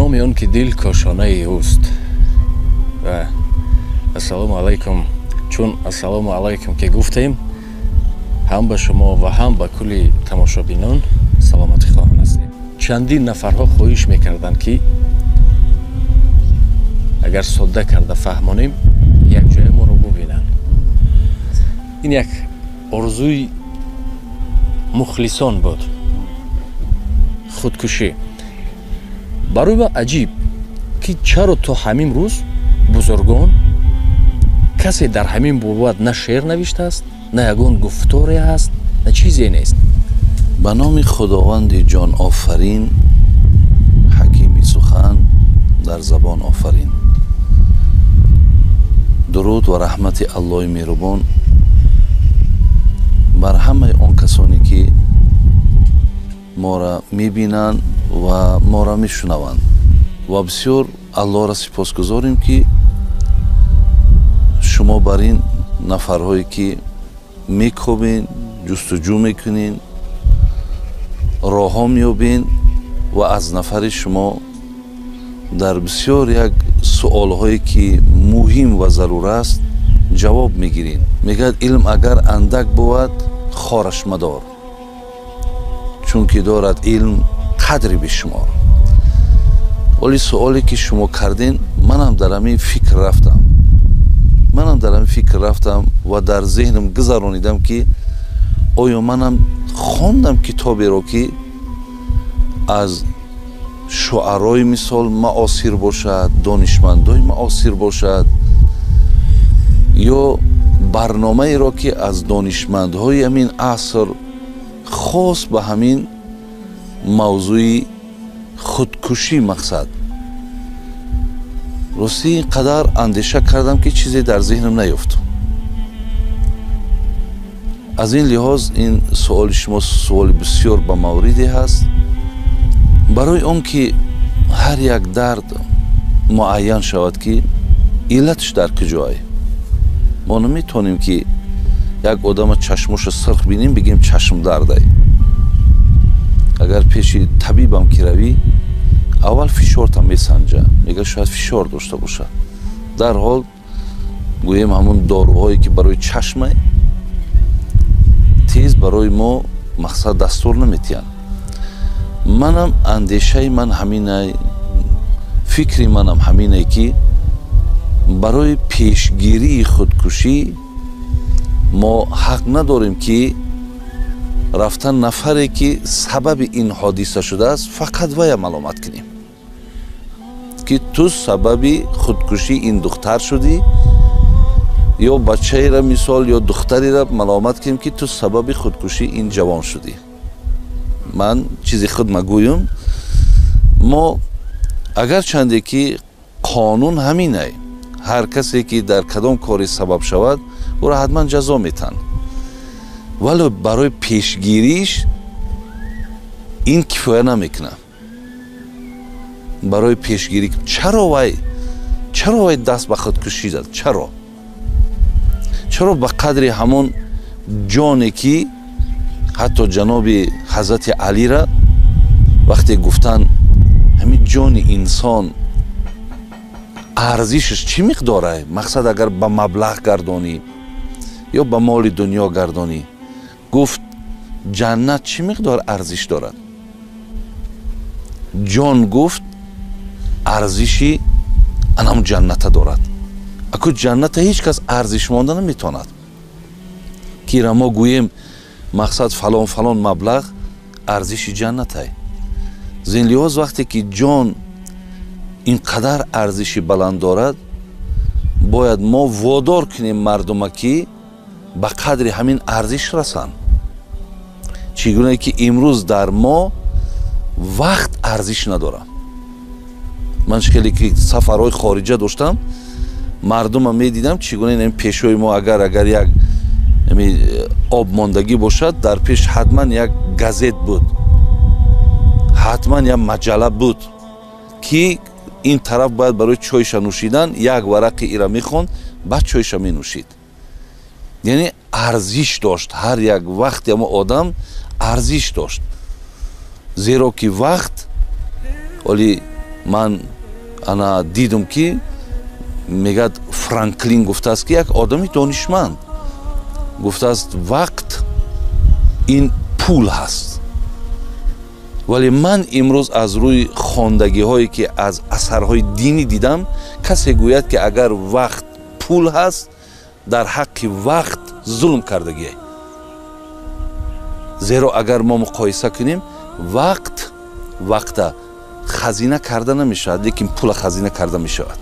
Номи он ки дил кошонаи ӯст. Ва ассалому алайкум, чун ассалому алайкум ки гуфтем, ҳам ба шумо ва ҳам ба кулли тамошобинон саломатӣ хоҳон ҳастем. Чандин нафарҳо хоҳиш мекарданд, ки агар содда карда фаҳмонем, якҷоя моро бубинанд. Ин як орзуи мухлисон буд. Худкушӣ барои ман аҷиб, ки чаро то ҳамин рӯз бузургон касе дар ҳамин бобат на шеър навиштааст, на ягон гуфторе ҳаст, на чизе нест. Ба номи Худованди ҷонофарин, ҳакими сухан дар забон офарин. Дуруд ва раҳмати Аллоҳи меҳрубон бар ҳамаи он касоне, ки моро мебинанд ва моро мешунаванд. Ва бисёр Аллоҳро сипосгузорем, ки шумо бар ин нафарҳое, ки мекобен, ҷустуҷӯ мекунен, роҳҳо меёбен ва аз нафари шумо дар бисёр як суолҳое, ки муҳим ва зарур аст, ҷавоб мегирем. Мегӯяд: илм агар андак бувад, хораш мадор, чунки дорад илм қадри бешумор. Оли суоле, ки шумо карден, манам дар ҳамин фикр рафтам, манам дар ҳамин фикр рафтам ва дар зеҳнам гузаронидам, ки оё манам хондам китоберо, ки аз шуарои мисол маосир бошад, донишмандои маосир бошад ё барномаеро, ки аз донишмандҳои ҳамин аср хос ба ҳамин мавзӯи худкушӣ. Мақсад, ростӣ, ин қадар андеша кардам, ки чизе дар зеҳнам наёфт. Аз ин лиҳоз ин суоли шумо суоли бисёр ба мавриде ҳаст. Барои он ки ҳар як дард муайян шавад, ки иллаташ дар куҷое, мо наметавонем, ки як одама чашмоша сирх бинем, бигем чашмдардай. Агар пеши табибам ки равӣ, аввал фишорта месанҷа, мега шояд фишор дошта бошад. Дарҳол гӯем, ҳамун доруҳое, ки барои чашма, тез барои мо мақсад дастур наметиҳанд. Манам андешаи ман ҳаминай, фикри манам ҳаминай, ки барои пешгирии худкушӣ мо ҳақ надорем, ки рафтан нафаре, ки сабаби ин ҳодиса шудааст, фақат вая маломат кунем, ки ту сабаби худкушии ин духтар шудӣ, ё бачаеро мисол ё духтареро маломат кунем, ки ту сабаби худкушии ин ҷавон шудӣ. Ман чизи худ магӯям. Мо агарчанде ки қонун ҳаминай, ҳар касе, ки дар кадом коре сабаб шавад, ӯро ҳатман ҷазо метаҳанд, вале барои пешгириш ин кифоя намекунад. Барои пешгирӣ чаро вай даст ба худкушӣ зад? Чаро ба қадри ҳамон ҷоне, ки ҳатто ҷаноби ҳазрати Алира вақте гуфтанд, ҳамин ҷони инсон арзишаш чӣ миқдорае, мақсад, агар ба маблағ гардонӣ ё ба моли дунё гардонӣ, гуфт: ҷаннат чӣ миқдор арзиш дорад? Ҷон, гуфт, арзиши анам ҷанната дорад. Аку ҷанната ҳеҷ кас арзиш монда наметавонад, ки ра мо гӯем, мақсад, фалон фалон маблағ арзиши ҷаннатай. Зин лиҳоз, вақте ки ҷон ин қадар арзиши баланд дорад, бояд мо водор кунем мардума, ки ба қадри ҳамин арзиш расанд. Чӣ гуна ки имрӯз дар мо вақт арзиш надорад. Ман хеле ки сафарҳои хориҷа доштам, мардума медидам, чӣ гуна ин пешои мо агар як об мондагӣ бошад, дар пеш ҳатман як газет буд, ҳатман як маҷалла буд, ки ин тараф бояд барои чойша нӯшидан як варақи ира мехонд, баъд чойша менӯшид. Яъне арзиш дошт, ҳар як вақти ҳамо одам арзиш дошт, зеро ки вақт оли Ман ана дидум, ки мегӯяд, Франклин гуфтааст, ки як одами донишманд гуфтааст, вақт ин пул ҳаст. Вале ман имрӯз аз рӯи хондагиҳое, ки аз асарҳои динӣ дидам, касе гӯяд, ки агар вақт пул ҳаст, дар ҳаққи вақт зулм кардагие. Зеро агар мо муқоиса кунем, вақт вақта хазина карда намешавад, лекин пула хазина карда мешавад.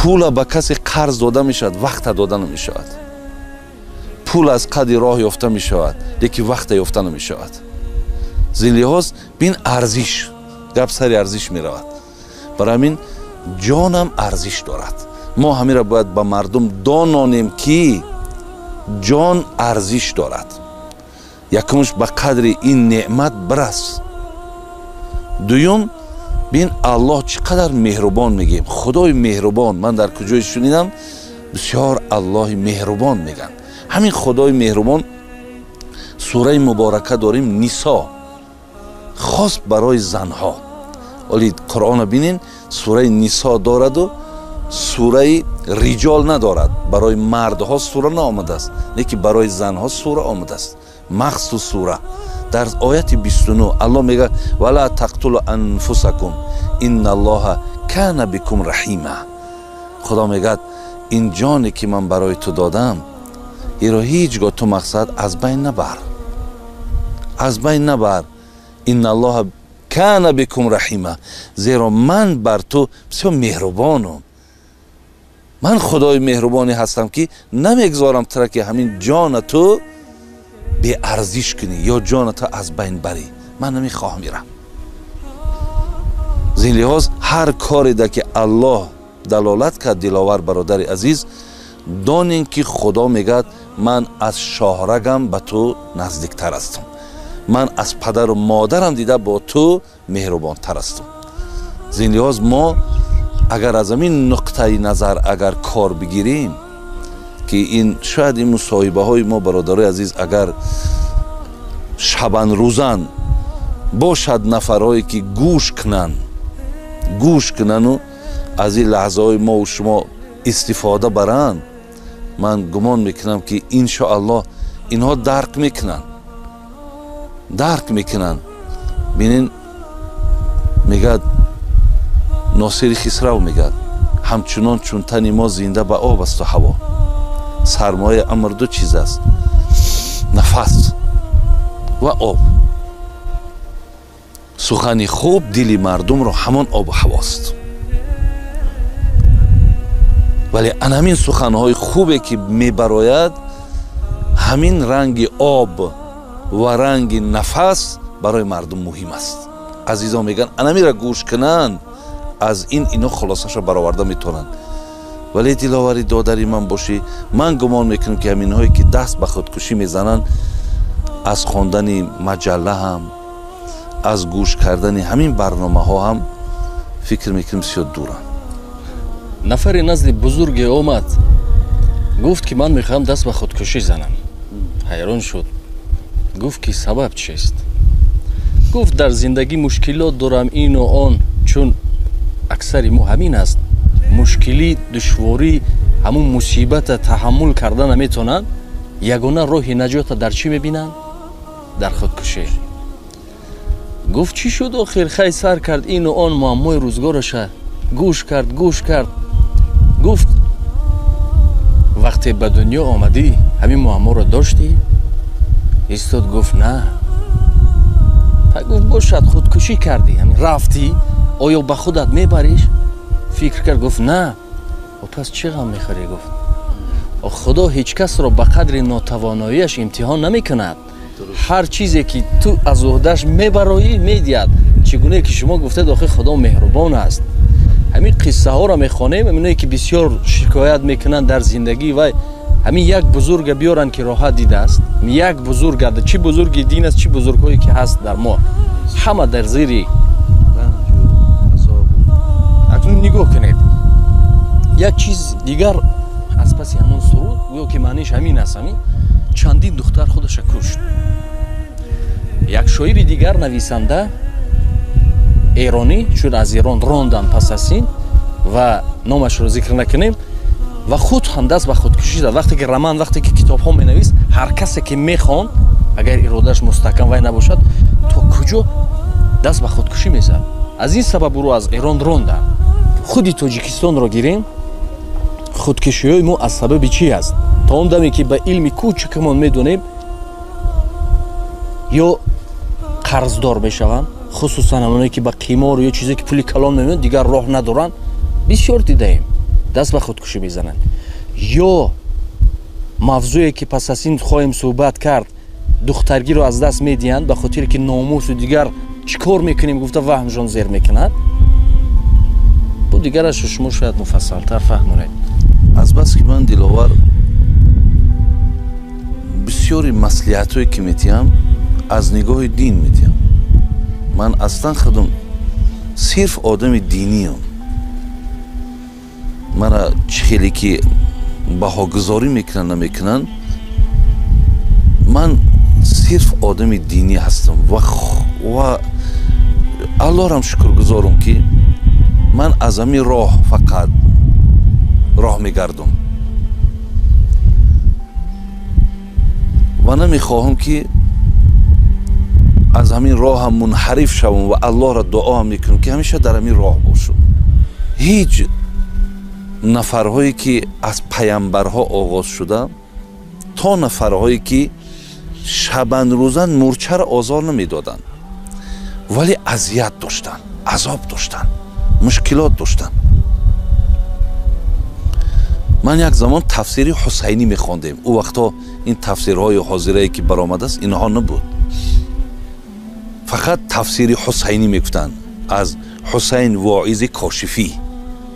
Пула ба касе қарз дода мешавад, вақта дода намешавад. Пул аз қадри роҳ ёфта мешавад, лекин вақта ёфта намешавад. Зин лиҳоз бин, арзиш, гап сари арзиш меравад. Барои ҳамин ҷонам арзиш дорад. Мо ҳаминро бояд ба мардум дононем, ки ҷон арзиш дорад. Якумш, ба қадри ин неъмат бирас. Дуюм, бин, Аллоҳ чӣ қадар меҳрубон мегӯем, Худои меҳрубон. Ман дар куҷое шунидам, бисёр Аллоҳи меҳрубон мегӯянд. Ҳамин Худои меҳрубон, сураи муборака дорем, Нисо, хос барои занҳо. Оли Қуръонро бинен, сураи Нисо дораду сураи Риҷол надорад. Барои мардҳо сура наомадааст, лекин барои занҳо сура омадааст, махсус сура. Дар ояти 29 Аллоҳ мегӯяд: вала тақтулу анфусакум инналлоҳа кана бикум раҳима. Худо мегӯяд, ин ҷоне, ки ман барои ту додам, иро ҳеҷ гоҳ ту мақсад аз байн набар, аз байн набар. Инналлоҳа кана бикум раҳима, зеро ман бар ту бисёр меҳрубонам. Ман Худои меҳрубоне ҳастам, ки намегузорам тура, ки ҳамин ҷона ту беарзиш кунӣ ё ҷоната аз байн барӣ. Ман намехоҳам ира. Зин лиҳоз ҳар кореда, ки Аллоҳ далолат кард, Диловар бародари азиз, донем, ки Худо мегӯяд, ман аз шоҳрагам ба ту наздиктар ҳастам, ман аз падару модарам дида бо ту меҳрубонтар ҳастам. Зин лиҳоз мо агар аз ҳамин нуқтаи назар агар кор бигирем, ки ин шояд ин мусоҳибаҳои мо, бародарои азиз, агар шабанрӯзан бошад, нафарҳое, ки гӯш кунанд, гӯш кунану аз ин лаҳзаҳои мову шумо истифода баранд, ман гумон мекунам, ки иншоаллоҳ инҳо дарк мекунанд, дарк мекунанд. Бинен, мегӯяд Носири Хисрав, мегӯяд, ҳамчунон чун тани мо зинда ба об асту ҳаво, сармояи амр ду чиз аст: нафас ва об. Сухани хуб дили мардумро ҳамон обу ҳавост. Вале ан ҳамин суханҳои хубе, ки мебарояд, ҳамин ранги об ва ранги нафас барои мардум муҳим аст. Азизон мегӯянд, анамира гӯш кунанд, аз ин ино хулосаша бароварда метавонанд. Вале Диловари додари ман бошӣ, ман гумон мекунам, ки ҳаминҳое, ки даст ба худкушӣ мезананд, аз хондани маҷалла ҳам, аз гӯш кардани ҳамин барномаҳо ҳам, фикр мекунем, бисёр дуранд. Нафаре назди бузурге омад, гуфт, ки ман мехоҳам даст ба худкушӣ занам. Ҳайрон шуд, гуфт, ки сабаб чист? Гуфт, дар зиндагӣ мушкилот дорам, ину он. Чун аксари мо ҳамин аст, мушкилӣ, душворӣ, ҳамун мусибата таҳаммул карда наметавонанд. Ягона роҳи наҷота дар чӣ мебинанд? Дар худкушӣ. Гуфт, чӣ шуд охир? Хай, сар кард ину он, муаммои рӯзгораша гӯш кард, гӯш кард. Гуфт, вақте ба дунё омадӣ, ҳамин муамморо доштӣ? Истод, гуфт, на. Па гуфт, бошад, худкушӣ кардӣ, ҳамин рафтӣ, оё ба худат мебариш? Фикр кард, гуфт, на. Пас чӣ ғам мехӯрӣ? Гуфт, Худо ҳеҷ касро ба қадри нотавоноияш имтиҳон намекунад. Ҳар чизе, ки ту аз уҳдаш мебароӣ, медиҳад. Чӣ гуне ки шумо гуфтед, охир Худо меҳрубон аст. Ҳамин қиссаҳоро мехонем, ҳаминое, ки бисёр шикоят мекунанд дар зиндагӣ, вай ҳамин як бузурга биёранд, ки роҳат дидааст, як бузурга, чӣ бузурги дин аст, чӣ бузургҳое, ки ҳаст дар мо, ҳама дар зери. Акнун нигоҳ кунед, як чиз дигар аз паси ҳамон суруд, гӯё ки маъниш ҳамин аст, ҳамин чандин духтар худаша кушт. Як шоири дигар, нависанда, эронӣ, чун аз Эрон рондан пас аз ин ва номашро зикр накунем, ва худ ҳам даст ба худкушӣ зад. Вақте ки роман, вақте ки китобҳо менавист, ҳар касе ки мехонд, агар иродаш мустаҳкам вай набошад, то куҷо даст ба худкушӣ мезад. Аз ин сабаб ӯро аз Эрон ронданд. Худи Тоҷикистонро гирем, худкушиҳои мо аз сабаби чӣ аст? То он даме ки ба илми кӯчакамон медонем, ё қарздор мешаванд, хусусан ҳамоное ки ба қимор ё чизе ки пули калон мемонад, дигар роҳ надоранд, бисёр дидаем, даст ба худкушӣ мезананд. Ё мавзӯе ки пас аз ин хоҳем суҳбат кард, духтаргиро аз даст медиҳанд ба хотире ки номусу дигар чӣ кор мекунем гуфта ваҳмшон зер мекунад. Бу дигарашро шумо шояд муфассалтар фаҳмонед. Аз бас ки ман, Диловар, бисёри маслиҳатҳое ки метиҳам, аз нигоҳи дин метиҳам. Ман аслан худам сирф одами диниям. Мана чӣ хеле ки баҳогузорӣ мекунанд, намекунанд, ман сирф одами динӣ ҳастам ва Аллоҳрам шукргузорам, ки ман аз ҳамин роҳ фақат роҳ мегардам ва намехоҳам ки аз ҳамин роҳам мунҳариф шавам ва Аллоҳро дуоам мекунам, ки ҳамеша дар ҳамин роҳ бошам. Ҳеҷ нафарҳое ки аз паямбарҳо оғоз шуда то нафарҳое ки шабанрӯзан мурчаро озор намедоданд, вале азият доштанд, азоб доштанд, мушкилот доштанд. Ман як замон тафсири Ҳусайнӣ мехондем. Ӯ вақтҳо ин тафсирҳои ҳозирае ки баромадааст, инҳо набуд. Фақат тафсири Ҳусайнӣ мегуфтанд, аз Ҳусайн Воизи Кошифӣ.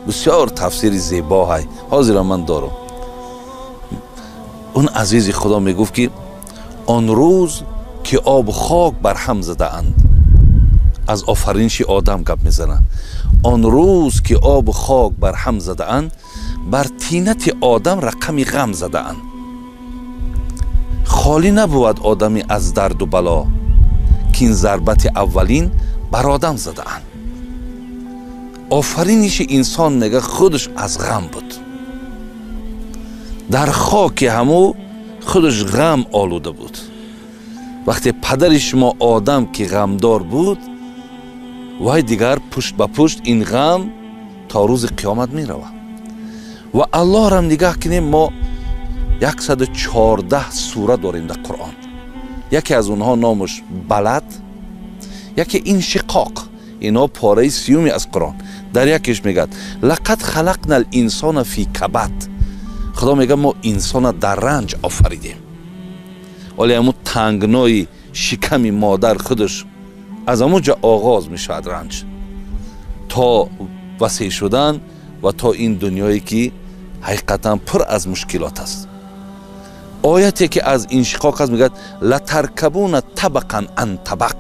Бисёр тафсири зебоҳай, ҳозира ман дорам. Он азизи Худо мегуфт, ки он рӯз ки обу хок бар ҳам задаанд, аз офариниши одам гап мезанад, он рӯз ки обу хок бар ҳам задаанд, бар тинати одам рақами ғам задаанд. Холӣ набувад одами аз дарду бало, ки ин зарбати аввалин бар одам задаанд. Офариниши инсон, мега, худаш аз ғам буд, дар хоки ҳаму худаш ғам олуда буд. Вақте падари шумо одам ки ғамдор буд, вай дигар пушт ба пушт ин ғам то рӯзи қиёмат меравад. Ва Аллоҳрам нигаҳ кунем, мо 114 сура дорем дар Қуръон. Яке аз онҳо номаш Балад, яке Иншиқоқ. Инҳо пораи сиюми аз Қуръон. Дар якеш мегӯяд: лақад халақна л-инсона фи кабад. Худо мегӯяд, мо инсона дар ранҷ офаридем. Оле ҳамун тангнои шиками модар худаш аз ҳамун ҷо оғоз мешавад ранҷ, то васеъ шудан ва то ин дунёе ки ҳақиқатан пур аз мушкилот аст. Ояте ки аз Иншиқоқ аст, мегӯяд: латаркабуна табақан ан табақ.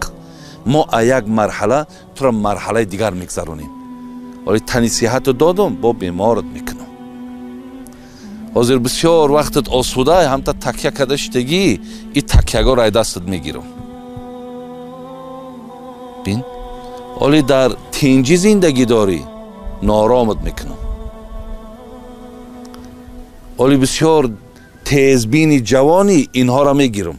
Мо аз як марҳала туро марҳалаи дигар мегзаронем. Оле тани сиҳату додум, бо беморат мекунам. Ҳозир бисёр вақтат осуда, ҳамта такя карда шидагӣ, и такягоро ай дастат мегирам. Бин, оле дар тинҷӣ зиндагӣ дорӣ, нооромат мекунам. Оле бисёр тезбини ҷавонӣ, инҳоро мегирам.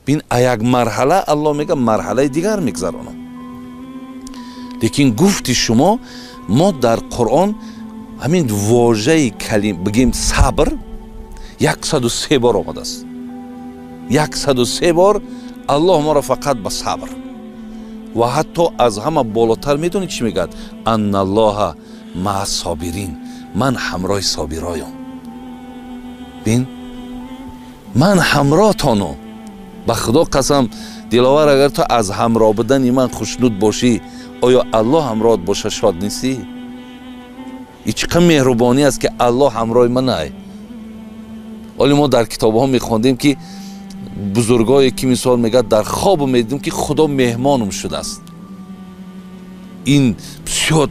Бин, а як марҳала Аллоҳ мега марҳалаи дигар мегзаронам. Лекин гуфти шумо, мо дар Қуръон ҳамин вожаи калим бигем сабр 103 бор омадааст. 103 бор Аллоҳ моро фақат ба сабр ва ҳатто аз ҳама болотар медонӣ чӣ мегӯяд? Анналлоҳа маа собирин. Ман ҳамроҳи собироям. Бин, ман ҳамроҳтонам. Ба Худо қасам, Диловар, агар ту аз ҳамроҳ будани ман хушнуд бошӣ, оё Аллоҳ ҳамроҳат боша шод нестӣ? И чӣ қадр меҳрубонӣ аст, ки Аллоҳ ҳамроҳи ман ай. Оле мо дар китобҳо мехондем, ки бузургое ки мисол мегӯяд, дар хоб медидем, ки Худо меҳмонам шудааст. Ин бисёр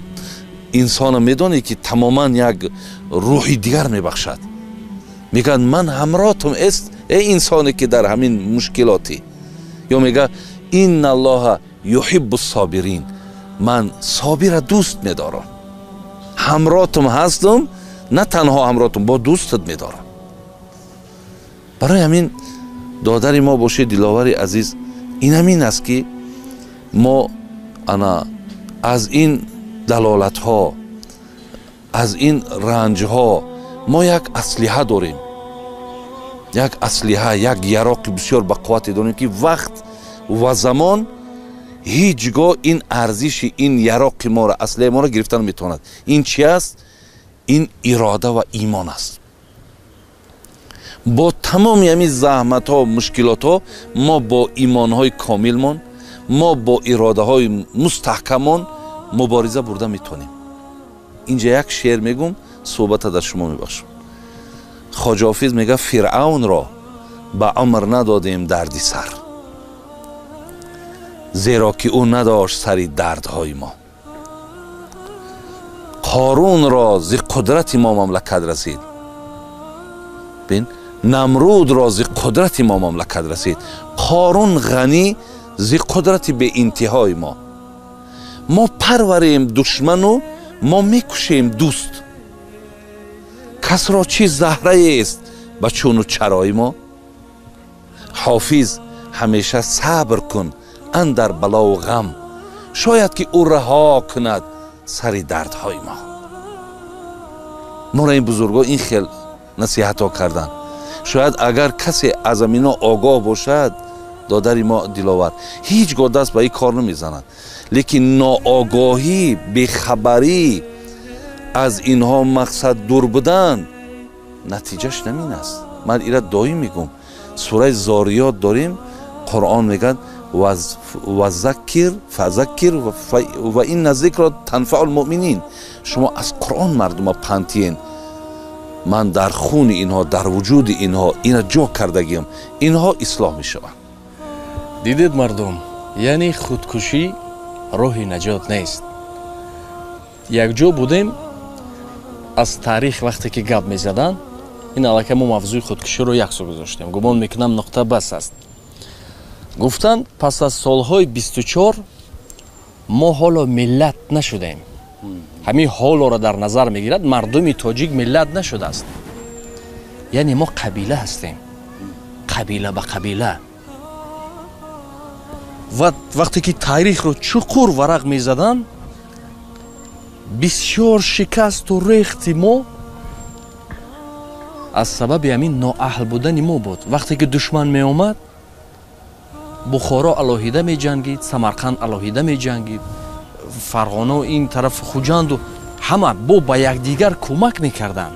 инсона медонӣ, ки тамоман як рӯҳи дигар мебахшад. Мегӯяд, ман ҳамроҳатум эст, эй инсоне ки дар ҳамин мушкилотӣ. Ё мегӯяд: инналлоҳа юҳиббу собирин. Ман собира дӯст медорам, ҳамротум ҳастам, на танҳо ҳамротум, бо дӯстат медорам. Барои ҳамин додари мо бошед, Диловари азиз, ин ҳамин аст ки мо ана аз ин далолатҳо, аз ин ранҷҳо мо як аслиҳа дорем, як аслиҳа, як яроқи бисёр ба қуввате дорем ки вақт ва замон ҳеҷ гоҳ ин арзиши ин яроқи моро, аслиҳаи моро гирифта наметавонад. Ин чи аст? Ин ирода ва имон аст. Бо тамоми ҳамин заҳматҳо, мушкилотҳо мо бо имонҳои комилмон, мо бо иродаҳои мустаҳкамон мубориза бурда метавонем. Инҷа як шеър мегум, суҳбата дар шумо мебахшам. Хоҷа Ҳофиз мега: Фиръавнро ба умр надодем дарди сар, зеро ки ӯ надошт сари дардҳои мо. Қорунро зи қудрати мо мамлакат расид, бин, Намрудро зи қудрати мо мамлакат расид, Қорун ғанӣ зи қудрати беинтиҳои мо. Мо парварем душману мо мекушем дӯст, касро чӣ заҳраест ба чуну чарои мо. Ҳофиз, ҳамеша сабр кун андар балову ғам, шояд ки ӯ раҳо кунад сари дардҳои мо. Моро ин бузургҳо ин хел насиҳатҳо карданд. Шояд агар касе аз амино огоҳ бошад, додари мо Диловар, ҳеҷ гоҳ даст ба ин кор намезанад. Лекин ноогоҳӣ, бехабарӣ, аз инҳо мақсад дур будан, натиҷаш намин аст. Ман ира доим мегӯм, сураи Зориёт дорем, Қуръон мегӯяд: вазаккир фазаккир ва инна зикро танфаъул муъминин. Шумо аз Қуръон мардума пантиен. Ман дар хуни инҳо, дар вуҷуди инҳо ина ҷо кардагиам, инҳо ислоҳ мешаванд. Дидед мардум, яъне худкушӣ роҳи наҷот нест. Якҷо будем, аз таърих вақте ки гап мезаданд, ин аллакай мо мавзӯи худкуширо яксо гузоштем, гумон мекунам нуқта бас аст. Гуфтанд пас аз солҳои 24 мо ҳоло миллат нашудаем. Ҳамин ҳолоро дар назар мегирад, мардуми тоҷик миллат нашудааст. Яъне мо қабила ҳастем, қабила ба қабила. Ва вақте ки таърихро чуқур варақ мезаданд, бисёр шикасту рехти мо аз сабаби ҳамин ноаҳл будани мо буд. Вақте ки душман меомад, Бухоро алоҳида меҷангид, Самарқанд алоҳида меҷангид, Фарғона ин тараф, Хуҷанду ҳама бо ба якдигар кӯмак мекарданд,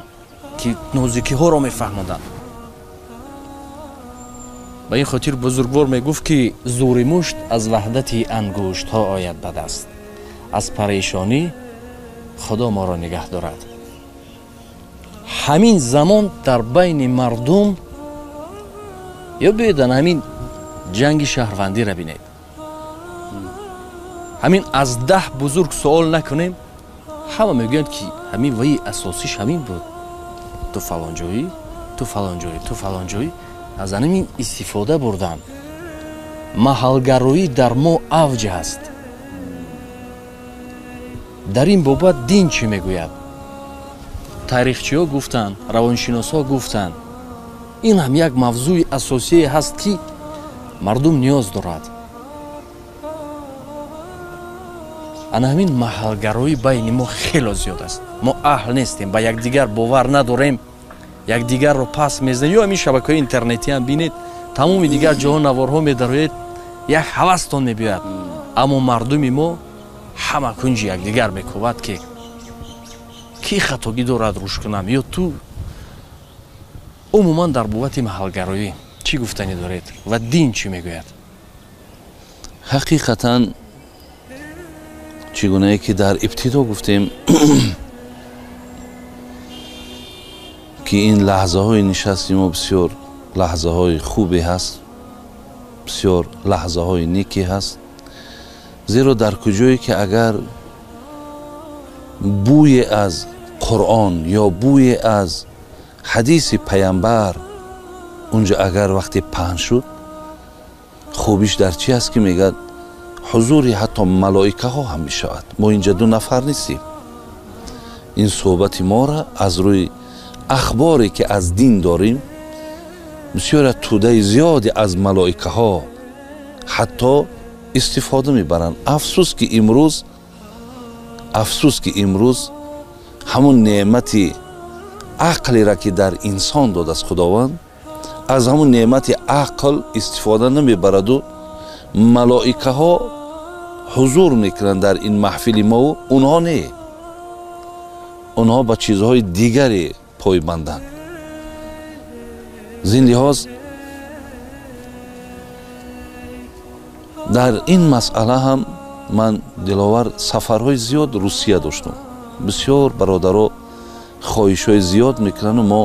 ки нозикиҳоро мефаҳмоданд. Ба ин хотир бузургвор мегуфт ки зури мушт аз ваҳдати ангуштҳо ояд ба даст, аз парешонӣ Худо моро нигаҳ дорад. Ҳамин замон дар байни мардум ё биёдан ҳамин ҷанги шаҳрвандиро бинед. Ҳамин аз 10 бузург суол накунем, ҳама мегӯянд ки ҳамин ваи асосиш ҳамин буд. Ту фалонҷоӣ, ту фалонҷоӣ, ту фалонҷоӣ. Аз ҳамин истифода бурдан. Маҳалгароӣ дар мо авҷ аст. Дар ин бобат дин чӣ мегӯяд? Таърихчиҳо гуфтанд, равоншиносҳо гуфтанд, ин ҳам як мавзӯи асосие ҳаст ки мардум ниёз дорад. Ана ҳамин маҳалгароӣ байни мо хело зиёд аст. Мо аҳл нестем, ба якдигар бовар надорем, якдигарро пас мезанем. Ё ҳамин шабакаҳои интернетӣ ҳам бинед, тамоми дигар ҷоҳо наворҳо медароед, як ҳавастон мебиёяд. Аммо мардуми мо ҳама кунҷи якдигар мекӯбад ки кӣ хатогӣ дорад рӯш кунам ё ту. Умуман дар бобати маҳалгароӣ чӣ гуфтанӣ доред ва дин чӣ мегӯяд? Ҳақиқатан чӣ гунае ки дар ибтидо гуфтем ки ин лаҳзаҳои нишасти мо бисёр лаҳзаҳои хубе ҳаст, бисёр лаҳзаҳои неке ҳаст. Зеро дар куҷое ки агар бӯе аз Қуръон ё бӯе аз ҳадиси паямбар унҷа агар вақте паҳн шуд, хубиш дар чи аст ки мегӯяд ҳузури ҳатто малоикаҳо ҳам мешавад. Мо инҷа ду нафар нестем. Ин суҳбати моро аз рӯи ахборе ки аз дин дорем, бисёр тӯдаи зиёде аз малоикаҳо ҳатто истифода мебаранд. Афсӯс ки имрӯз ҳамон неъмати ақлеро ки дар инсон додааст Худованд, аз ҳамон неъмати ақл истифода намебараду малоикаҳо ҳузур мекунанд дар ин маҳфили мову онҳо не, онҳо ба чизҳои дигаре пойбанданд. Зин лиҳоз дар ин масъала ҳам ман Диловар сафарҳои зиёд Русия доштам. Бисёр бародаро хоҳишҳои зиёд мекунанду мо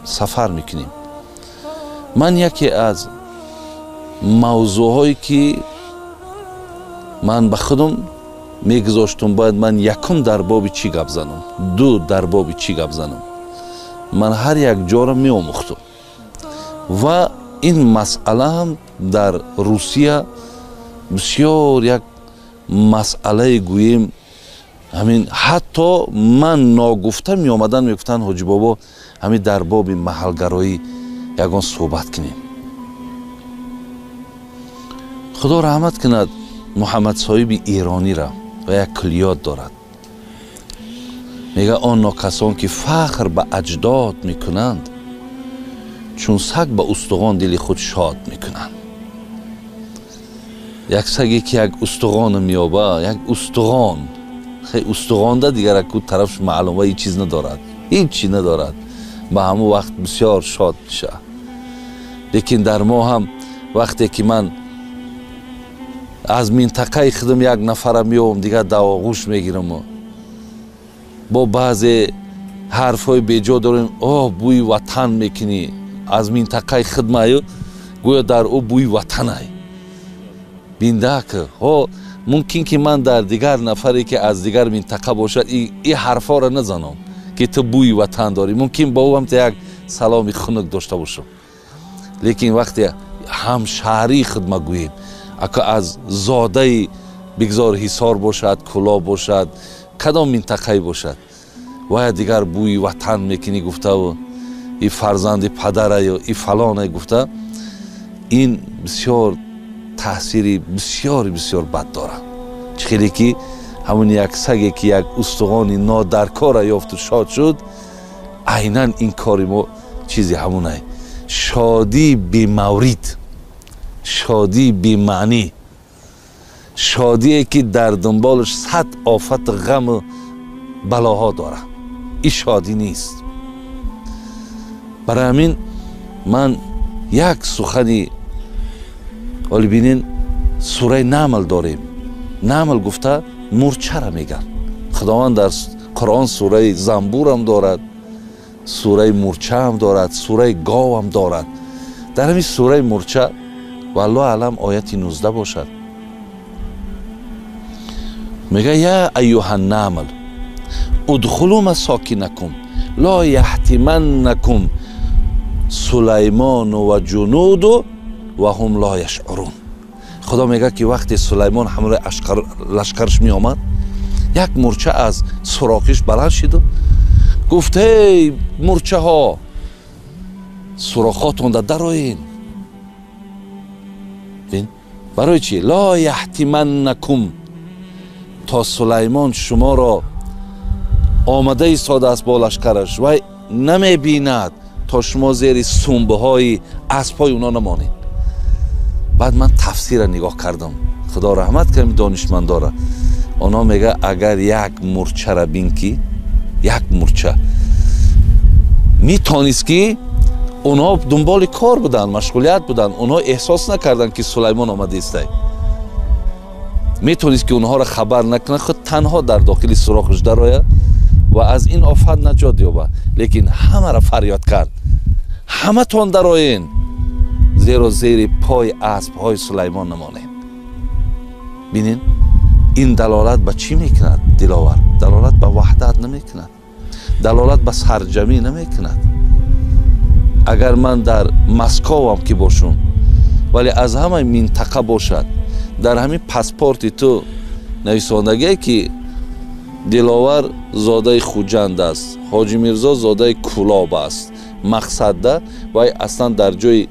сафар мекунем. Ман яке аз мавзӯъҳое ки ман ба худам мегузоштум, бояд ман якум дар боби чӣ гап занам, ду дар боби чӣ гап занам, ман ҳар як ҷоро меомӯхтум. Ва ин масъала ҳам дар Русия бисёр як масъалае гӯем, ҳамин ҳатто ман ногуфта меомадан мегуфтанд ҳоҷи бобо, ҳамин дар боби маҳалгароӣ ягон суҳбат кунем. Худо раҳмат кунад Муҳаммад соҳиби эронира ва як куллиёт дорад. Мега он нокасон ки фахр ба аҷдод мекунанд, чун саг ба устуғон дили худ шод мекунанд. Як саге ки як устуғон меёба, як устуғон, хе устуғонда дигар аку тарафш маълум ва ҳеҷ чиз надорад, ҳеҷ чиз надорад, ба ҳамон вақт бисёр шод мешавад. Лекин дар мо ҳам вақте ки ман аз минтақаи худам як нафара меёбам, дигар давоғӯш мегирам, бо баъзе ҳарфҳои беҷо дорем, о бӯи ватан мекунӣ, аз минтақаи худмаю гӯё дар ӯ бӯи ватанай биндак. Ҳо мумкин ки ман дар дигар нафаре ки аз дигар минтақа бошад и ҳарфҳоро назанам ки ту бӯи ватан дорӣ, мумкин бо ӯ ҳам як саломи хунук дошта бошам. Лекин вақте ҳамшаҳрии худ магӯем, ака аз зодаи бигзор Ҳисор бошад, Кулоб бошад, кадом минтақае бошад, вая дигар бӯи ватан мекунӣ гуфтаву и фарзанди падараю и фалонай гуфта, ин бисёр таъсири бисёр бисёр бад дорад. Чӣ хеле ки ҳамон як саге ки як устуғони нодаркора ёфту шод шуд, айнан ин кори мо чизи ҳамонай, шодии бемаврид, шодии бемаънӣ, шодие ки дар дунболаш сад офату ғаму балоҳо дорад. Ин шодӣ нест. Барои ҳамин ман як сухани оли бинен, сураи Намл дорем. Намл гуфта мурчара мегӯянд. Худованд дар Қуръон сураи занбурам дорад, сураи мурчаам дорад, сураи говам дорад. Дар ҳамин сураи мурча валлоҳу аълам ояти 19 бошад, мега я айюҳа намл удхулу масокинакум ло яҳтиманнакум Сулаймону ва ҷунуду ва ҳум ло яшъурун. Худо мега ки вақте Сулаймон ҳамроҳи лашкарш меомад, як мурча аз суроқиш баланд шиду гуфт: эй мурчаҳо, сурохотонда дароен. Барои чӣ? Ло яҳтиманнакум, то Сулаймон шуморо омада истодааст бо лашкараш, вай намебинад то шумо зери сумбаҳои аспҳои уно намонед. Баъд ман тафсира нигоҳ кардам, Худо раҳмат кунад донишмандора. Онҳо мега агар як мурчара бин ки як мурча метонист ки онҳо дунболи кор буданд, машғулият буданд, онҳо эҳсос накарданд ки Сулаймон омада истай. Метонист ки онҳоро хабар накунад, худ танҳо дар дохили сурохаш дарояд ва аз ин офат наҷот ёбад. Лекин ҳамаро фарёд кард: ҳаматон дароен, зеро зери пои аспҳои Сулаймон намонед. Бинен, ин далолат ба чӣ мекунад Диловар? Далолат ба ваҳдат намекунад, далолат ба сарҷамӣ намекунад. Агар ман дар Московам ки бошум, вале аз ҳамаи минтақа бошад, Дар ҳамин паспорти ту нависондагие ки Диловар зодаи Хуҷанд аст, Ҳоҷи Мирзо зодаи Кулоб аст. Мақсадда вай аслан дар ҷои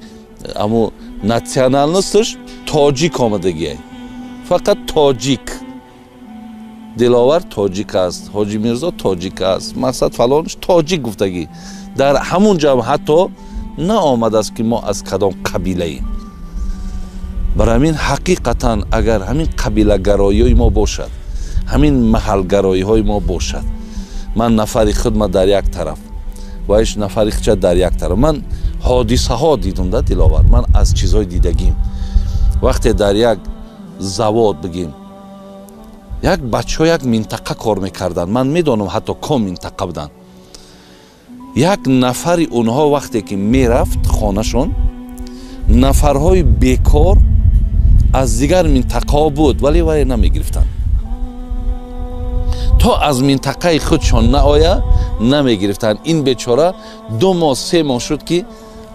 аму национальность аш тоҷик омадагие, фақат тоҷик. Диловар тоҷик аст, Ҳоҷи Мирзо тоҷик аст, мақсад фалонш тоҷик гуфтагӣ. Дар ҳамун ҷо ҳатто наомадааст ки мо аз кадом қабилаем. Барои ҳамин ҳақиқатан агар ҳамин қабилагароиҳои мо бошад, ҳамин маҳалгароиҳои мо бошад, ман нафари худма дар як тараф ва иш нафари хича дар як тараф. Ман ҳодисаҳо дидум да Диловар, ман аз чизҳои дидагим. Вақте дар як завод бигем, як бачаҳо як минтақа кор мекарданд, ман медонам ҳатто ком минтақа буданд. Як нафари онҳо вақте ки мерафт хонашон, нафарҳои бекор аз дигар минтақаҳо буд, вале вай намегирифтанд. То аз минтақаи худшон наоя намегирифтанд. Ин бечора 2 моҳ 3 моҳ шуд ки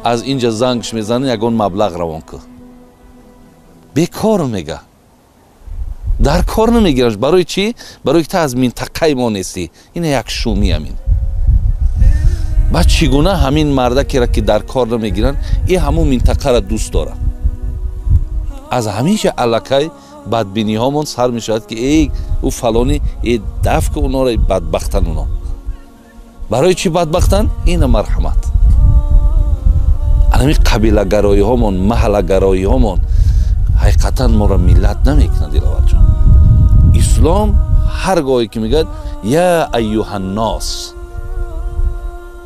аз инҷа зангш мезанад, ягон маблағ равон кун. Бекор мега, дар кор намегираш. Барои чӣ? Барои ки ту аз минтақаи мо нестӣ. Ина як шумӣ ҳамин. Баъд чӣ гуна ҳамин мардакеро ки дар кор намегиранд, и ҳамун минтақаро дӯст дорад. Аз ҳамиша аллакай бадбиниҳомон сар мешавад ки эй ӯ фалонӣ, э даф ки онҳоро бадбахтан. Оно барои чӣ бадбахтанд? Ина марҳамат. Ҳамин қабилагароиҳомон, маҳаллагароиҳомон ҳақиқатан моро миллат намекунад. Диловарҷон, ислом ҳар гоҳе ки мегӯяд я айюҳаннос,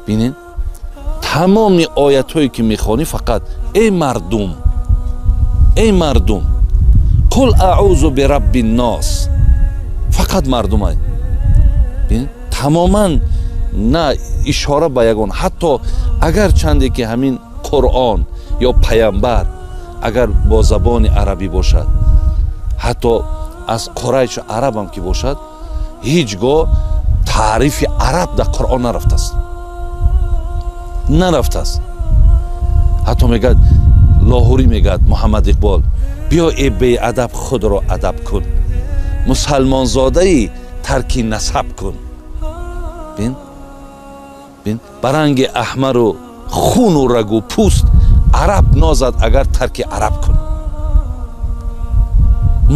бинед тамоми оятҳое ки мехонӣ фақат эй мардум, эй мардум, қул аъузу бирабби ннос, фақат мардумай. Тамоман на ишора ба ягон, ҳатто агар чанде ки ҳамин Қуръон ё паямбар агар бо забони арабӣ бошад, ҳатто аз Қурайшу арабам ки бошад, ҳеҷ гоҳ таърифи араб дар Қуръон нарафтааст, нарафтааст. Ҳатто мегӯяд Лоҳурӣ, мегӯяд Муҳаммад Иқбол, биё э беадаб худро адаб кун, мусалмонзодаи тарки насаб кун. Бин, бин, ба ранги аҳмару хуну рагу пӯст араб нозад агар тарки араб кун.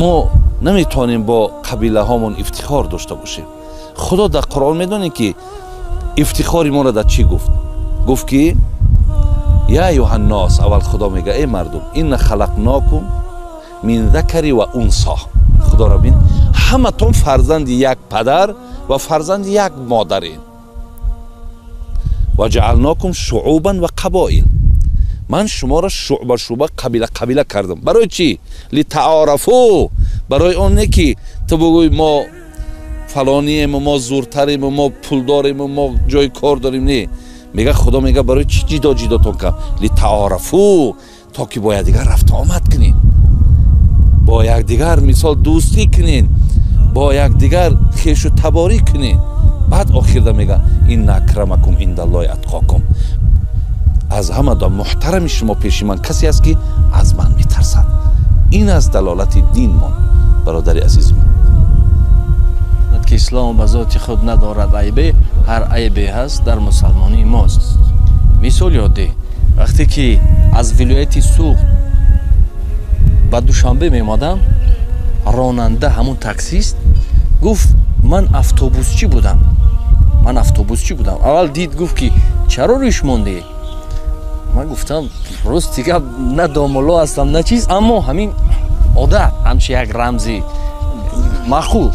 Мо наметавонем бо қабилаҳомон ифтихор дошта бошем. Худо дар Қуръон медонем ки ифтихори моро дар чӣ гуфт? Гуфт ки я айюҳаннос, аввал Худо мега эй мардум, инна халақнокум мин закари ва унсо. Худоро бин, ҳаматон фарзанди як падар ва фарзанди як модарем. Ва ҷаалнокум шуъубан ва қабоил. Ман шуморо шуъба шуъба, қабила қабила кардам. Барои чӣ? Литаорафу, барои он не ки ту бигӯй мо фалониему, мо зуртарему, мо пулдорему, мо ҷои кор дорем. Не, мега Худо, мега барои чӣ ҷидо ҷидотон кардам? Литаорафу, то ки бо якдигар рафту омад кунем, бо якдигар мисол дӯстӣ кунем, бо якдигар хешу таборӣ кунем. Баъд охирда мега инна акрамакум индаллоҳи атқокум, аз ҳама да муҳтарами шумо пеши ман касе аст ки аз ман метарсад. Ин аз далолати динмон, бародари азизи ман. Ки ислом ба зоти худ надорад айбе, ҳар айбе ҳаст дар мусалмонии мост. Мисол ёддӣ, вақте ки аз вилояти Суғд ба Душанбе меомадам, ронанда ҳамун таксист гуфт ман автобусчӣ будам, ман автобусчӣ будам. Аввал дид, гуфт ки чаро риш мондӣ? Ман гуфтам рости гап на домулло ҳастам на чиз, аммо ҳамин одат ҳамчи як рамзи маъқул.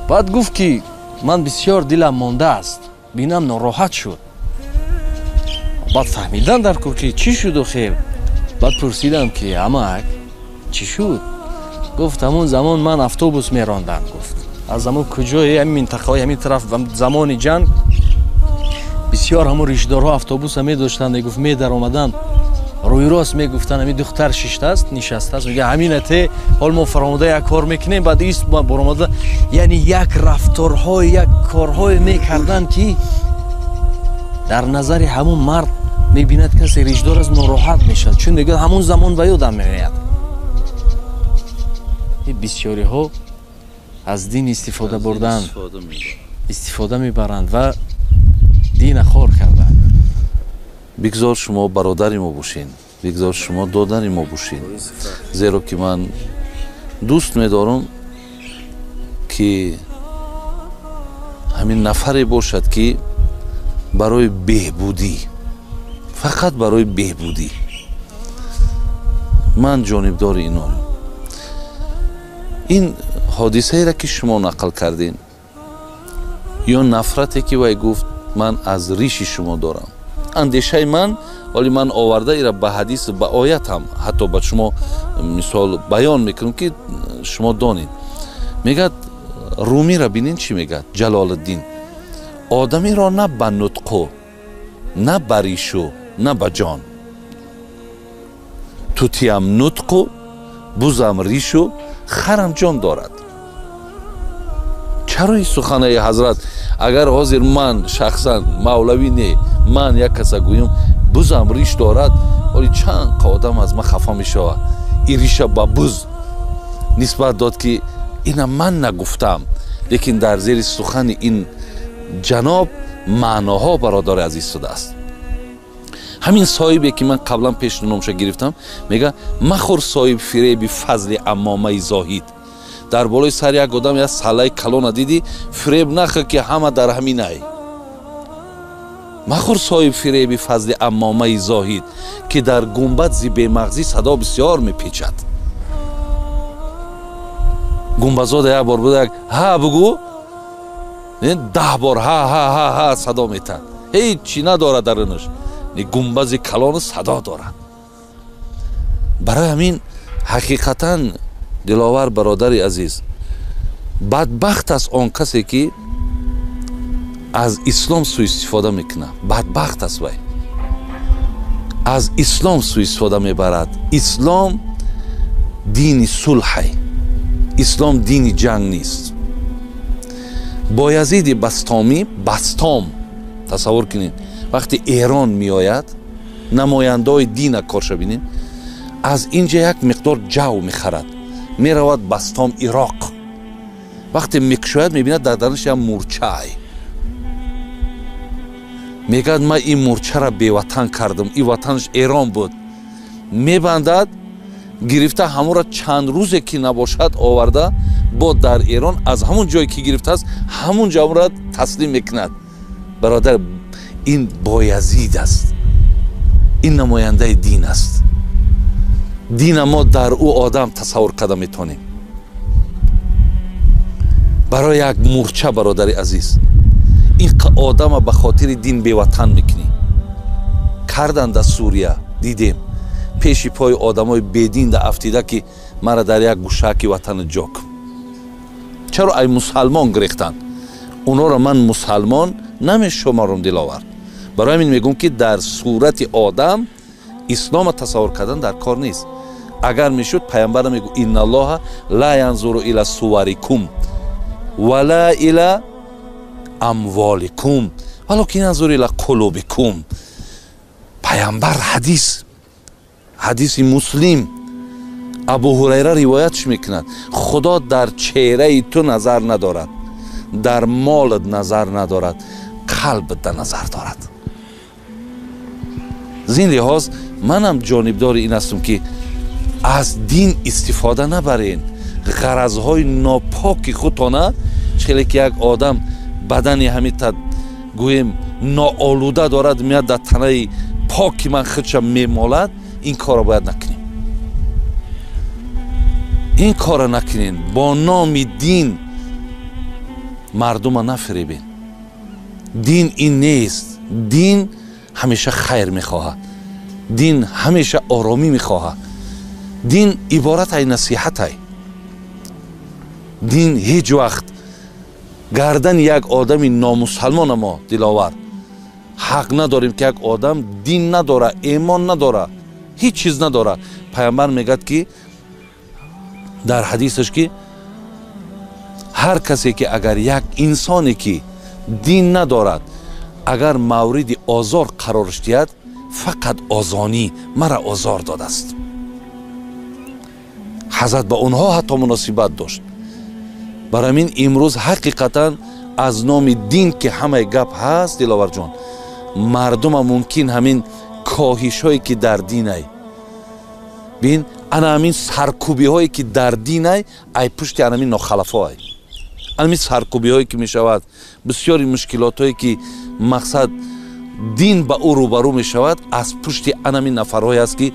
Баъд гуфт ки ман бисёр дилам мондааст, бинам нороҳат шуд. Баъд фаҳмидан дар кор ки чӣ шуду хел. Баъд пурсидам ки амак чӣ шуд? Гуфт ҳамун замон ман автобус мерондам. Гуфт аз ҳамун куҷои ҳамин минтақаҳои ҳамин тараф замони ҷанг бисёр ҳамун ришдорҳо автобуса медоштанд. Гуфт медаромаданд, рӯйрост мегуфтанд ҳамин духтар шиштааст, нишастааст, мега ҳаминате ҳол мо фаромода як кор мекунем, баъд ист баромада. Яъне як рафторҳое, як корҳое мекарданд ки дар назари ҳамун мард мебинад касе ришдор аст, нороҳат мешавад, чун мегӯяд ҳамун замон ба ёдам меояд. Бисёриҳо аз дин истифода бурдан, истифода мебаранд ва дина хор карданд. Бигзор шумо бародари мо бошед, бигзор шумо додари мо бошед, зеро ки ман дӯст медорам ки ҳамин нафаре бошад ки барои беҳбудӣ, фақат барои беҳбудӣ. Ман ҷонибдори инон. Ин ҳодисаеро ки шумо нақл кардин ё нафрате ки вай гуфт ман аз риши шумо дорам, андешаи ман ҳоли ман оварда ира ба ҳадис, ба оят ҳам ҳатто ба шумо мисол баён мекунам ки шумо донед. Мегӯяд Румиро бинин чӣ мегӯяд Ҷалолиддин: одамиро на ба нутқу, на ба ришу, на ба ҷон. Тутиям нутқу, бузам ришу, харам ҷон дорад. Чаро ин суханаи ҳазрат? Агар ҳозир ман шахсан мавлавӣ не, ман як каса гӯям бузам риш дорад, оли чанд одам аз ман хафа мешавад. Ин риша ба буз нисбат дод ки ина ман нагуфтам, лекин дар зери сухани ин ҷаноб маъноҳо бародари азиз шудааст. Ҳамин соҳибе ки ман қаблан пеш номша гирифтам, мега махӯр соҳиб фиреби фазли амомаи зоҳид. Дар болои сари як одам як саллаи калона дидӣ, фиреб нахӯр ки ҳама дар ҳаминай. Махӯр соҳиб фиреби фазли амомаи зоҳид, ки дар гумбад зи бемағзӣ садо бисёр мепечад. Гумбазода як бор буда як ҳа бугӯ, 10 бор ҳа ҳа ҳа ҳа садо метад, ҳеҷ чӣ надорад дарунаш, гумбази калону садо дорад. Барои ҳамин ҳақиқатан Диловар бародари азиз, бадбахт аст он касе ки аз ислом суистифода мекунад. Бадбахт аст вай, аз ислом суистифода мебарад. Ислом дини сулҳай, ислом дини ҷанг нест. Боязиди Бастомӣ, Бастом тасаввур кунед, вақте Эрон меояд, намояндаҳои дина корша бинед, аз инҷа як миқдор ҷав мехарад, меравад Бастом Ироқ. Вақте мекушояд, мебинад дар дарунаш як мурчаай. Мегӯяд ман ин мурчаро беватан кардам, ин ватанаш Эрон буд. Мебандад, гирифта ҳамонро чанд рӯзе ки набошад оварда бо дар Эрон аз ҳамон ҷое ки гирифтааст ҳамон ҷо ҳамонро таслим мекунад. Бародар, ин Боязид аст, ин намояндаи дин аст. Дина мо дар ӯ одам тасаввур карда метавонем. Барои як мурча, бародари азиз, ин одама ба хотири дин беватан мекунӣ. Кардан дар Сурия дидем, пеши пои одамои бедин да афтида ки мара дар як гӯшаки ватана ҷо кун. Чаро ай мусалмон гирехтанд? Онҳоро ман мусалмон намешуморам, Диловар. Барои ҳамин мегӯм ки дар сурати одам ислома тасаввур кардан дар кор нест. Агар мешуд пайғамбар мегӯ инналлоҳа ла янзуру ила суварикум ва ла ила амволикум валокин янзуру ила қулубикум. Пайғамбар ҳадис, ҳадиси Муслим, Абу Ҳурайра ривоятш мекунад: Худо дар чеҳраи ту назар надорад, дар молат назар надорад, қалбат дар назар дорад. Зин лиҳоз манам ҷонибдори ин ҳастам ки аз дин истифода набарен, ғаразҳои нопоки худтона, хеле ки як одам бадани ҳамита гӯем ноолуда дорад, меяд дар танаи поки ман худша мемолад, ин корро бояд накунем. Ин корро накунем. Бо номи дин мардума нафиребен. Дин ин нест. Дин ҳамеша хайр мехоҳад, дин ҳамеша оромӣ мехоҳад, дин иборат ай насиҳатай. Дин ҳеҷ вақт гардани як одами номусалмона мо, Диловар, ҳақ надорем ки як одам дин надора, эмон надора, ҳеҷ чиз надора. Пайғамбар мегӯяд ки дар ҳадисаш ки ҳар касе ки агар як инсоне ки дин надорад, агар мавриди озор қарорш диҳад, фақат озонӣ мара озор додааст. Ҳазрат ба онҳо ҳатто муносибат дошт. Барои ҳамин имрӯз ҳақиқатан аз номи дин ки ҳамаи гап ҳаст, Диловарҷон, мардума мумкин ҳамин коҳишҳое ки дар динай, бин, ана ҳамин саркӯбиҳое ки дар динай, ай пушти ана ҳамин нохалафо ай. Ҳамин саркӯбиҳое ки мешавад, бисёри мушкилотҳое ки мақсад дин ба ӯ рӯбарӯ мешавад, аз пушти ана ҳамин нафарҳое аст ки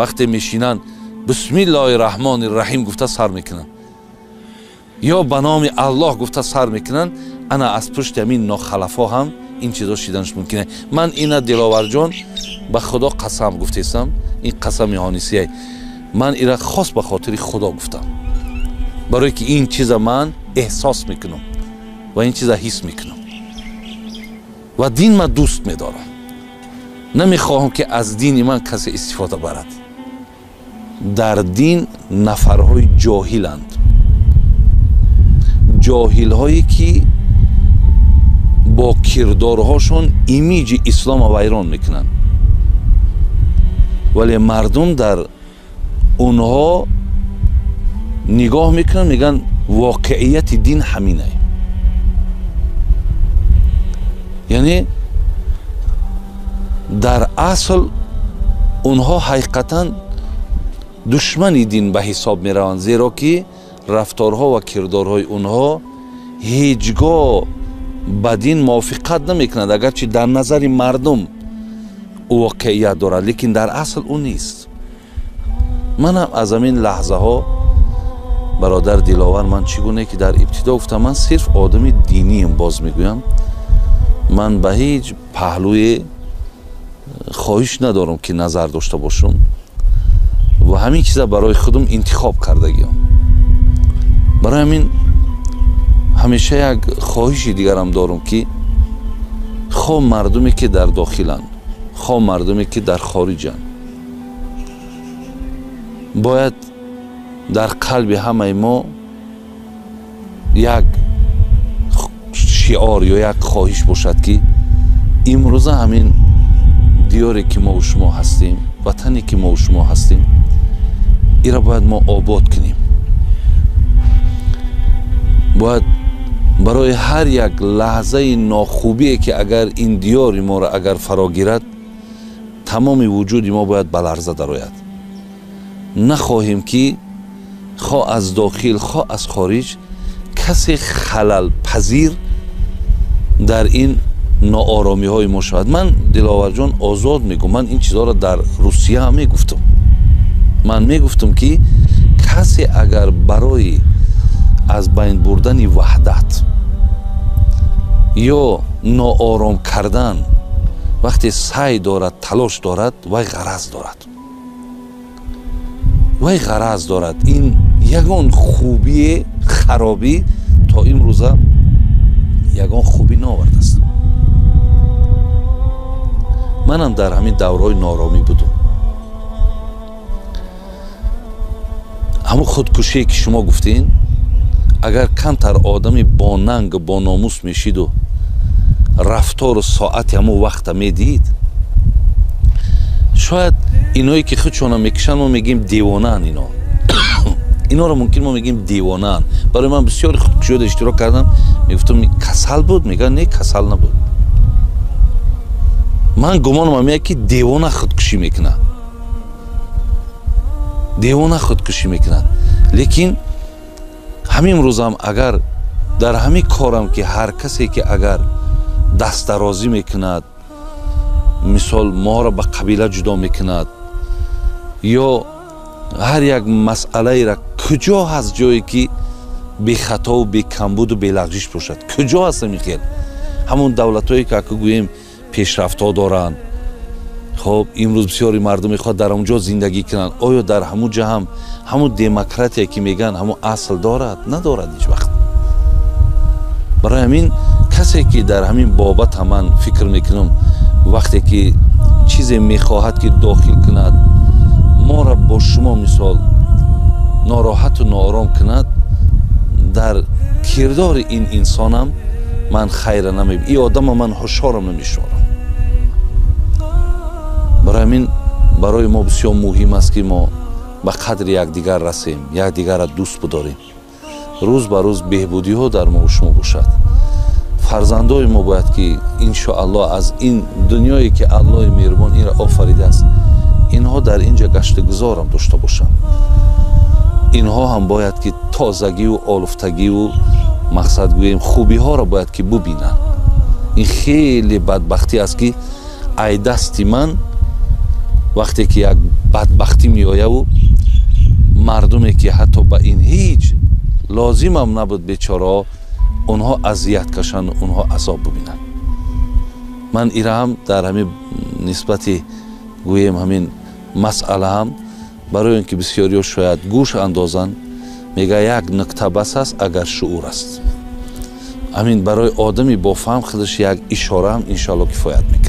вақте мешинанд бисмиллоҳи раҳмони раҳим гуфта сар мекунанд ё ба номи Аллоҳ гуфта сар мекунанд. Ана аз пушти ҳамин нохалафо ҳам ин чизо шиданаш мумкин аст. Ман ина, Диловарҷон, ба Худо қасам гуфтесам, ин қасами ҳонисияй, ман ира хос ба хотири Худо гуфтам, барое ки ин чиза ман эҳсос мекунам ва ин чиза ҳис мекунам ва дин ман дӯст медорам. Намехоҳам ки аз дини ман касе истифода барад. Дар дин нафарҳои ҷоҳиланд, ҷоҳилҳое ки бо кирдорҳошон имиҷи ислома вайрон мекунанд, вале мардум дар онҳо нигоҳ мекунанд, мегӯянд воқеияти дин ҳаминай. Яъне дар асл онҳо ҳақиқатан душмани дин ба ҳисоб мераванд, зеро ки рафторҳо ва кирдорҳои онҳо ҳеҷ гоҳ ба дин мувофиқат намекунад, агарчи дар назари мардум ӯ воқеият дорад, лекин дар асл ӯ нест. Манам аз ҳамин лаҳзаҳо, бародар Диловар, ман чӣ гуна ки дар ибтидо гуфтам, ман сирф одами динием, боз мегӯям, ман ба ҳеҷ паҳлӯе хоҳиш надорам ки назар дошта бошам ва ҳамин чиза барои худам интихоб кардагиам. Барои ҳамин ҳамеша як хоҳиши дигарам дорам ки хо мардуме ки дар дохиланд, хо мардуме ки дар хориҷанд, бояд дар қалби ҳамаи мо як шиор ё як хоҳиш бошад ки имрӯза ҳамин диёре ки мо шумо ҳастем, ватане ки мо шумо ҳастем, ира бояд мо обод кунем. Бояд барои ҳар як лаҳзаи нохубие ки агар ин диёри моро агар фаро гирад, тамоми вуҷуди мо бояд ба ларза дарояд. Нахоҳем ки хо аз дохил, хо аз хориҷ касе халалпазир дар ин нооромиҳои мо шавад. Ман, Диловарҷон, озод мегӯм, ман ин чизҳоро дар Русия ҳам мегуфтам. Ман мегуфтам ки касе агар барои аз байн бурдани ваҳдат ё ноором кардан вақте саъй дорад, талош дорад, вай ғараз дорад, вай ғараз дорад. Ин ягон хубие харобӣ то имрӯза ягон хубӣ наовардааст. Манам дар ҳамин давраҳои нооромӣ будум. Ҳамон худкушие ки шумо гуфтин, агар камтар одами бо нанг, бо номус мешиду рафтору соати ҳамон вақта медид, шояд иное ки худшона мекушанд, мо мегӯем девонаанд. Ино инора мумкин мо мегӯем девонаанд. Барои ман бисёри худкушиёда иштирок кардам, мегуфтам касал буд, мегӯянд не, касал набуд. Ман гумонам ҳамея ки девона худкушӣ мекунад, девона худкушӣ мекунад. Лекин ҳамин рӯзам агар дар ҳамин корам ки ҳар касе ки агар дастдарозӣ мекунад, мисол моро ба қабила ҷудо мекунад ё ҳар як масъалаеро, куҷо ҳаст ҷое ки бехатову бекамбуду белағжиш бошад? Куҷо ҳаст ҳамин хел? Ҳамон давлатҳое ки ака гӯем пешрафтҳо доранд, хоб имрӯз бисёри мардум мехоҳад дар он ҷо зиндагӣ кунанд, оё дар ҳамун ҷо ҳам ҳамун демократия ки мегӯянд ҳамун асл дорад? Надорад ҳеҷ вақт. Барои ҳамин касе ки дар ҳамин бобата ман фикр мекунам, вақте ки чизе мехоҳад ки дохил кунад, моро бо шумо мисол нороҳату ноором кунад, дар кирдори ин инсонам ман хайра намебинам, ин одама ман ҳушёрам намешуморам. Барои ҳамин барои мо бисёр муҳим аст ки мо Ба қадри якдигар расем, якдигарро дӯст бидорем. Рӯз ба рӯз беҳбудиҳо дар мо шумо бошад. Фарзандои мо бояд ки, иншоаллоҳ, аз ин дунёе ки Аллоҳи меҳрубон инро офаридааст, инҳо дар инҷа гаштугузорам дошта бошанд. Инҳо ҳам бояд ки тозагиву олуфтагиву, мақсад гӯем, хубиҳоро бояд ки бубинанд. Ин хеле бадбахтӣ аст, ки ай дасти ман вақте ки як бадбахтӣ меояву мардуме ки ҳатто ба ин ҳеҷ лозимам набуд, бечораҳо, онҳо азият кашанд, онҳо азоб бубинанд. Ман ира ҳам дар ҳамин нисбати, гӯем, ҳамин масъала ҳам барои он ки бисёриҳо шояд гӯш андозанд, мега, як нукта бас аст, агар шуур аст. Ҳамин барои одами бофаҳм худаш як ишора ҳам, иншоалло, кифоят мекунад.